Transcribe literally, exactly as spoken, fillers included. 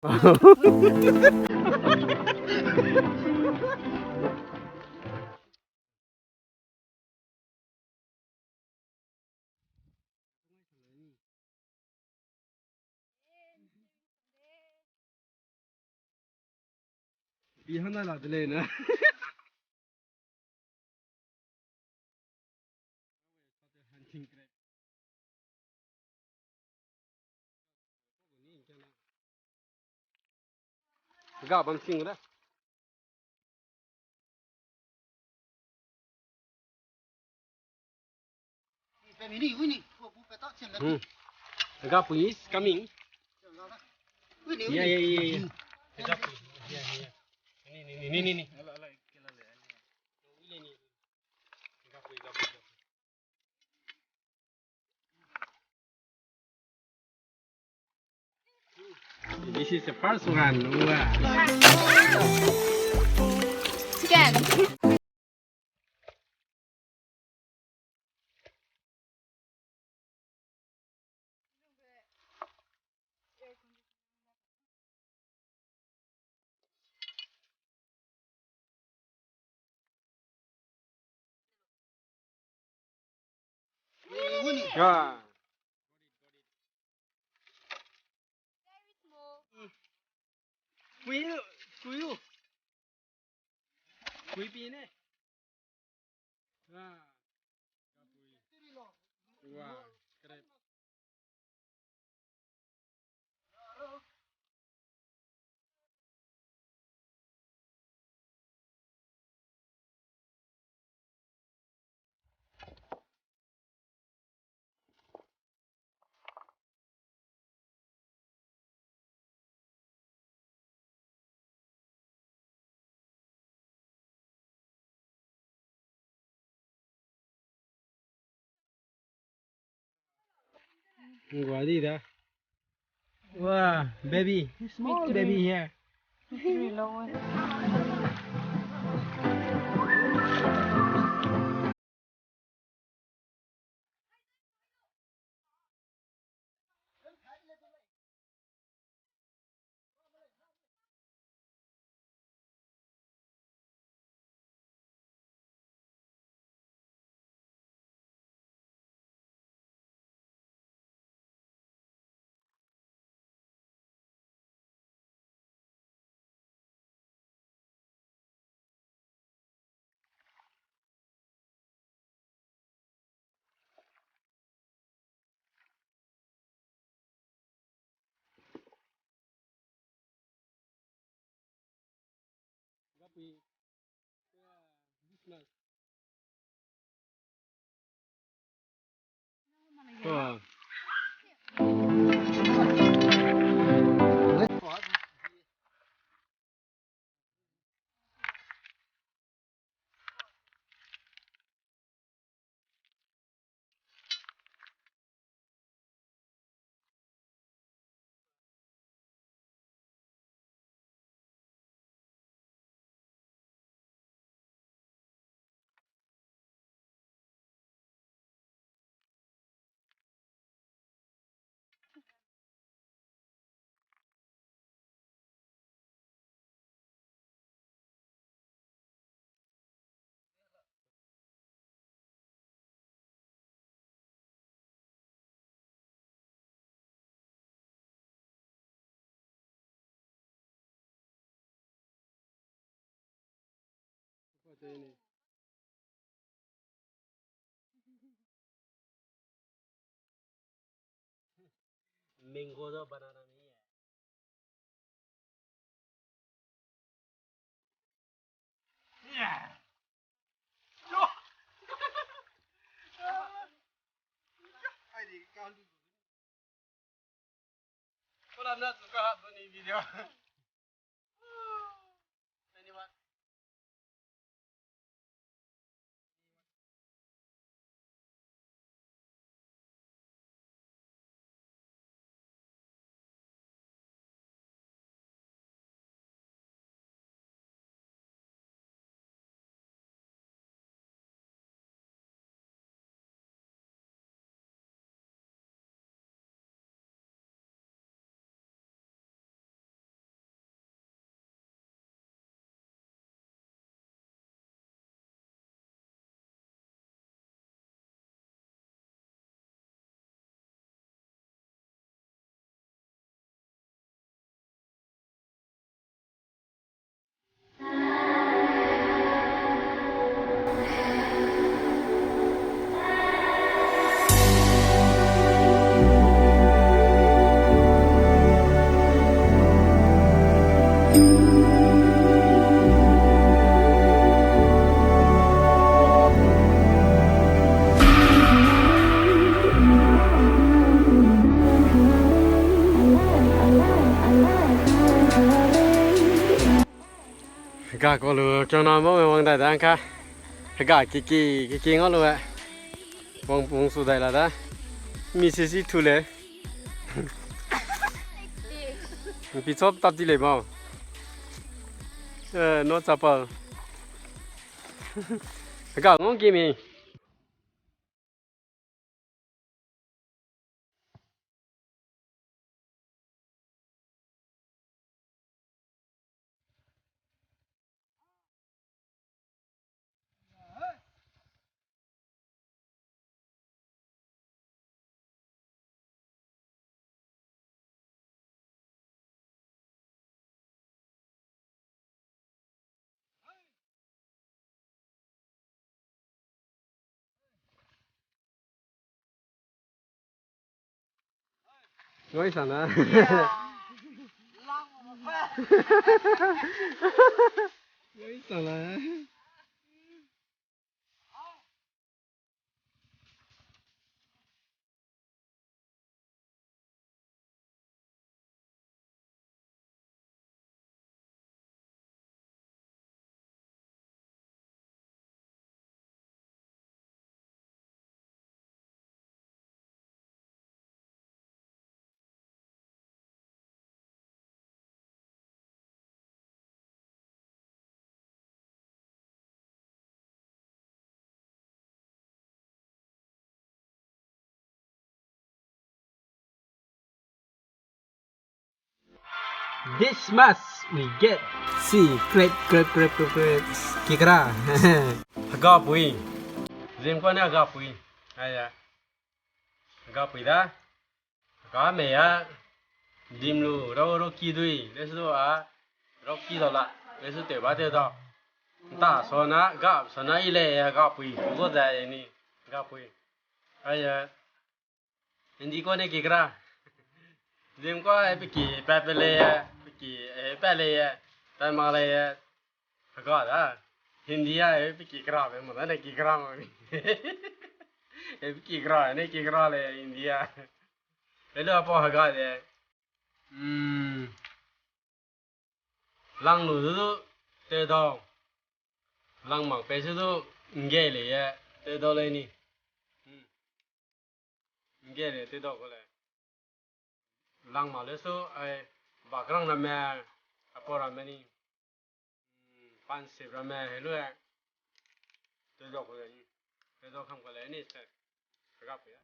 Pi hana la de lei na. Ga bam sing da. Hmm. Ga pui is coming. Yeah, yeah, yeah, yeah. Ga pui. Yeah, yeah, yeah. Ni, ni, ni, ni, ni. Ga pui, ga pui, ga pui. This is the first one. Wow. Chicken. Yeah. Kui, kui u. Kui pi ne. Ah. Wow, keren. Ngua di da. Wow, baby. Small baby here. Mango do banana ni. Ai di kan. Ko lam na tu ka hap ni video. Anyone? Ga ko lu, kiang na mo me wang dai da ka. Ga kiki, kiki ngau lu e. Wang pung su dai la da. Mi si si tu le. Pi chop tap di le mo. Eh, no chapal. Ga ngong ki mi. Ngoi sana. Ngoi sana. This much we get. See, crab, crab, crab, crab, crab. Kikra. Hega pui. Zim kua ne hega pui. Aya. Hega pui da. Hega mei a. Dim lu, rau, rau ki dui. Lesu a. Rau ki dau la. Lesu teu ba teu dau. Nta so na, ga so na i le, hega pui. Go da ni. Hega pui. Aya. Hindi kua ne kikra. Zim kua e pe ki pa pe le e, pe ki e pa le e, pa ma le e. Hega da. Hindi a e pe kikra be mo da ne kikra mo ni. E pe kikra ne kikra le Hindi a. Hello apo hega de. Hmm. Lang lu du, te dau. Lang mak pe su du, nge le ye, te dau le ni. Hmm. Nge le, te dau ko le. Lang mak le su, ai, bakrang ramme, apo ramme ni. Hmm, pansip ramme, hello e. Te dau ko le ni. Te dau kam ko le ni, se. Hega pe.